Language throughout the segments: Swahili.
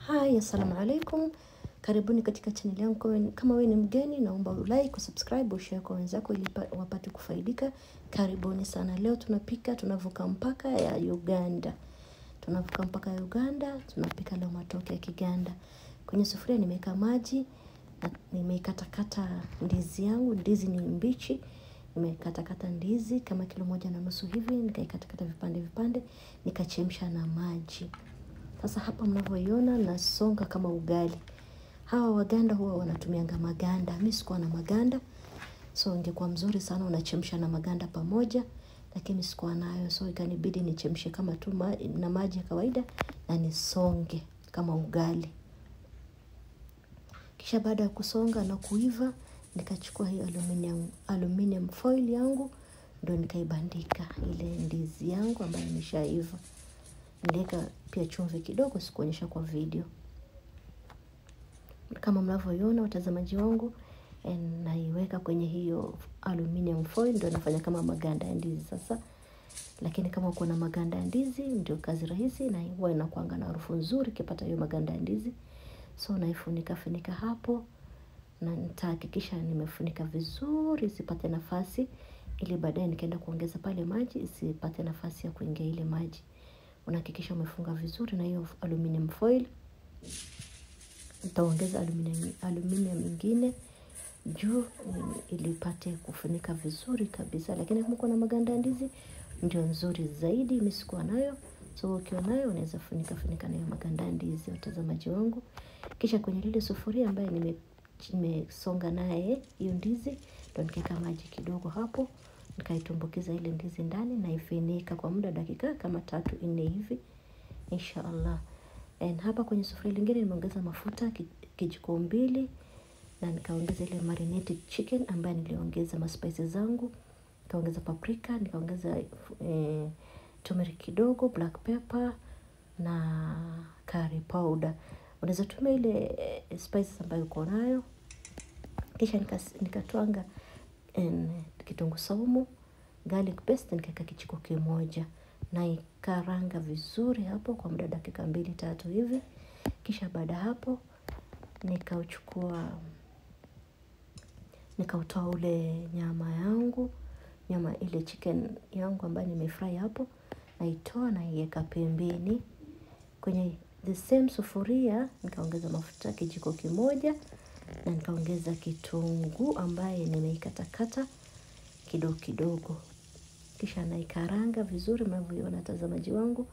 Hai, assalamu alaikum. Karibuni katika channel yangu. Kama wewe ni mgeni, naomba ulike, usubscribe, ushare kwa wenzako ili wapate kufaidika. Karibuni sana. Leo tunapika, tunavuka mpaka ya Uganda. Tunavuka mpaka ya Uganda, tunapika leo matoke ya Kiganda. Kwenye sufuria nimeweka maji, nimeikatakata ndizi yangu, ndizi ni mbichi. Nimekatakata ndizi kama 1.5 kilo hivi, nikaikatakata vipande vipande, nikachemsha na maji. Sasa hapa mnavyoiona nasonga kama ugali. Hawa Waganda huwa wanatumianga maganda. Mimi sikuwa na maganda. So ingekuwa mzuri sana unachemsha na maganda pamoja, lakini sikuwa nayo, so ikanibidi nichemshe kama tu na maji ya kawaida na nisonge kama ugali. Kisha baada ya kusonga na kuiva, nikachukua hiyo aluminium foil yangu ndio nikaibandika ile ndizi yangu ambayo imeshaiva. Niliweka pia chumvi kidogo, sikuonyesha kwa video. Kama mnavyoiona watazamaji wangu, naiweka kwenye hiyo aluminium foil ndio nafanya kama maganda ya ndizi sasa. Lakini kama uko na maganda ya ndizi ndio kazi rahisi, na huwa inakuanga na harufu nzuri ukipata hiyo maganda ya ndizi. So naifunika funika hapo, na nitahakikisha nimefunika vizuri isipate nafasi, ili baadaye nikienda kuongeza pale maji isipate nafasi ya kuingia ile maji. Unahakikisha umefunga vizuri na hiyo aluminium foil. Nitaongeza aluminium nyingine juu ili ipate kufunika vizuri kabisa. Lakini kama kuna maganda ya ndizi ndio nzuri zaidi, mimi sikuwa nayo. So ukiwa nayo unaweza funika funika nayo maganda ya ndizi, watazamaji wangu. Kisha kwenye lile sufuria ambayo nimesonga naye hiyo ndizi, ndio nikaweka maji kidogo hapo, nikaitumbukiza ile ndizi ndani na ifunika kwa muda dakika kama 3-4 hivi inshallah. And hapa kwenye sufuria lingine nimeongeza mafuta kijiko 2 na nikaongeza ile marinated chicken ambayo niliongeza ma spices zangu, nikaongeza paprika, nikaongeza turmeric kidogo, black pepper na curry powder. Unaweza tumia ile spices ambayo uko nayo. Kisha nikatwanga kitunguu saumu, garlic paste nikaweka kijiko 1 na ikaranga vizuri hapo kwa muda dakika 2-3 hivi. Kisha baada hapo nikautoa ule nyama yangu, nyama ile chicken yangu ambayo nimefry hapo, naitoa na iweka pembeni. Kwenye the same sufuria nikaongeza mafuta kijiko 1 na nikaongeza kitunguu ambaye nimeikatakata kidogo kidogo. Kisha naikaranga vizuri mnavyoiona watazamaji wangu.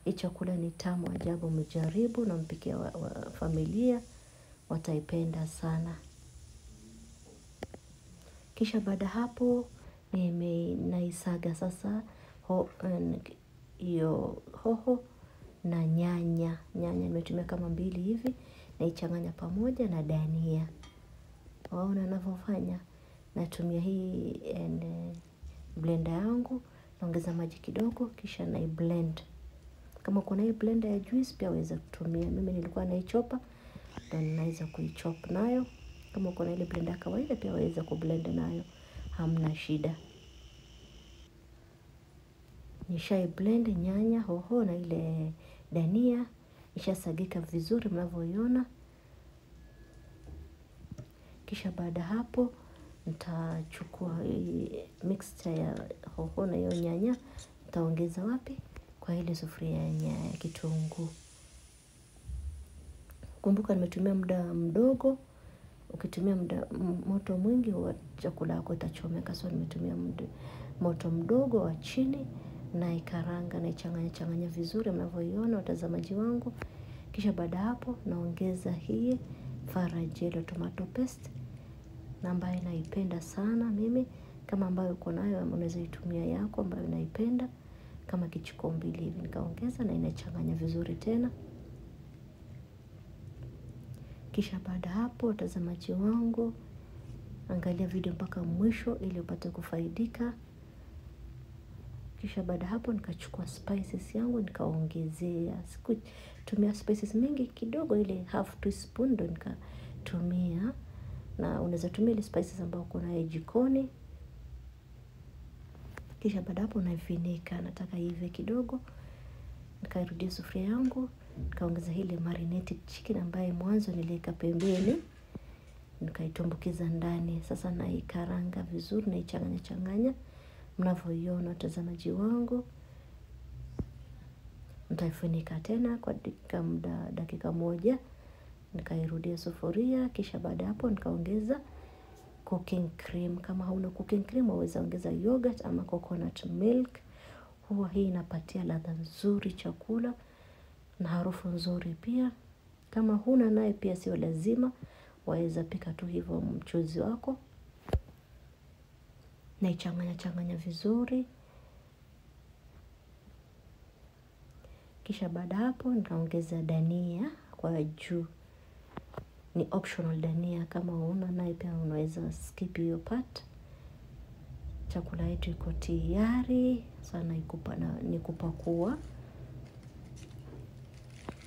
Hii chakula ni tamu ajabu, mjaribu na mpikie wa familia, wataipenda sana. Kisha baada hapo naisaga sasa hiyo hoho na nyanya. Nyanya nimetumia kama 2 hivi, naichanganya pamoja na dania. Waona ninavyofanya? Natumia hii blender yangu, naongeza maji kidogo kisha na blend. Kama kuna hii blender ya juice pia waweza kutumia. Mimi nilikuwa naichopa, ndio ninaweza kuichop nayo. Kama kuna ile blender ya kawaida pia waweza kublend nayo, hamna shida. Nishai blend nyanya, hoho na ile dania, ishasagika vizuri mnavyoiona. Kisha baada hapo nitachukua mixture ya hoho na hiyo nyanya, nitaongeza wapi? Kwa ile sufuria ya kitunguu. Kumbuka nimetumia muda mdogo. Ukitumia muda moto mwingi huwa chakula yako itachomeka. So nimetumia moto mdogo wa chini na ikaranga na ichanganya changanya vizuri mnavyoiona watazamaji wangu. Kisha baada hapo naongeza hii Farajelo tomato paste na ambayo naipenda sana mimi. Kama ambayo uko nayo unaweza itumia yako ambayo naipenda, kama kijiko 2 hivi nikaongeza na inachanganya vizuri tena. Kisha baada hapo watazamaji wangu, angalia video mpaka mwisho ili upate kufaidika. Kisha baada hapo nikachukua spices yangu nikaongezea. Sikutumia spices mingi, kidogo ile half teaspoon ndo nikatumia. Na unaweza tumia ile spices ambayo uko nayo jikoni. Kisha baada hapo naifunika, nataka iive kidogo. Nikairudia sufuria yangu. Nikaongeza ile marinated chicken ambaye mwanzo niliweka pembeni, nikaitumbukiza ndani. Sasa naikaranga vizuri, naichanganya changanya mnavyoiona watazamaji wangu. Nitaifunika tena kwa dakika moja, nikairudia sufuria. Kisha baada hapo nikaongeza cooking cream. Kama hauna cooking cream waweza ongeza yogurt ama coconut milk. Huwa hii inapatia ladha nzuri chakula na harufu nzuri pia. Kama huna naye pia sio lazima, waweza pika tu hivyo mchuzi wako. Naichanganya changanya vizuri. Kisha baada hapo nikaongeza dania kwa juu. Ni optional dania, kama huna naye pia unaweza skip hiyo part. Chakula yetu iko tayari sana, ni kupakua.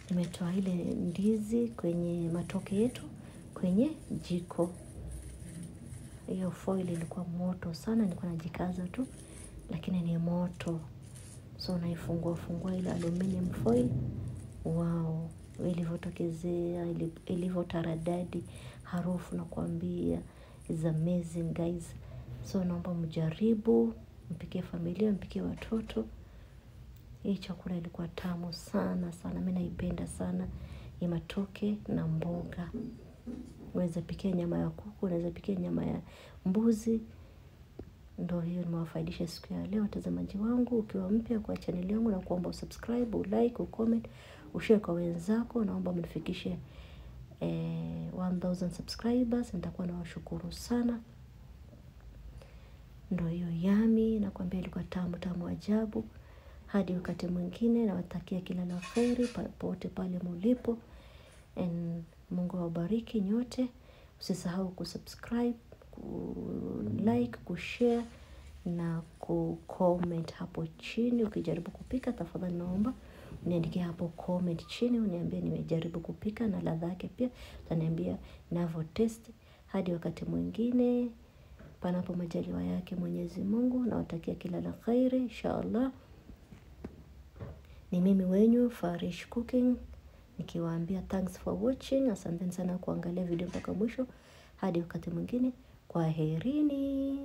Nimetoa ile ndizi kwenye matoke yetu kwenye jiko. Hiyo foil ilikuwa moto sana, nilikuwa najikaza tu, lakini ni moto. So naifungua fungua ile aluminium foil. Wow, ilivyotokezea, ilivyotaradadi, harufu nakwambia is amazing guys. So naomba mjaribu, mpikie familia, mpikie watoto. Hii chakula ilikuwa tamu sana sana, mimi naipenda sana ya matoke na mboga. Unaweza pikia nyama ya kuku, unaweza pikia nyama ya mbuzi. Ndio hiyo nimewafaidisha siku ya leo watazamaji wangu. Ukiwa mpya kwa channel yangu na kuomba usubscribe, ulike, ucomment, ushare kwa wenzako. Naomba mnifikishe 1000 subscribers, nitakuwa nawashukuru sana. Ndio hiyo yummy, nakwambia ilikuwa tamu tamu ajabu. Hadi wakati mwingine, nawatakia kila la kheri popote pale mulipo. And Mungu awabariki nyote. Usisahau kusubscribe, kulike, kushare na kucomment hapo chini. Ukijaribu kupika tafadhali naomba uniandikie hapo comment chini, uniambie nimejaribu kupika na ladha yake pia utaniambia ninavyo taste. Hadi wakati mwingine, panapo majaliwa yake Mwenyezi Mungu, nawatakia kila la kheri inshallah. Ni mimi wenyu Farish Cooking nikiwaambia thanks for watching. Asanteni sana kuangalia video mpaka mwisho. Hadi wakati mwingine, kwaherini.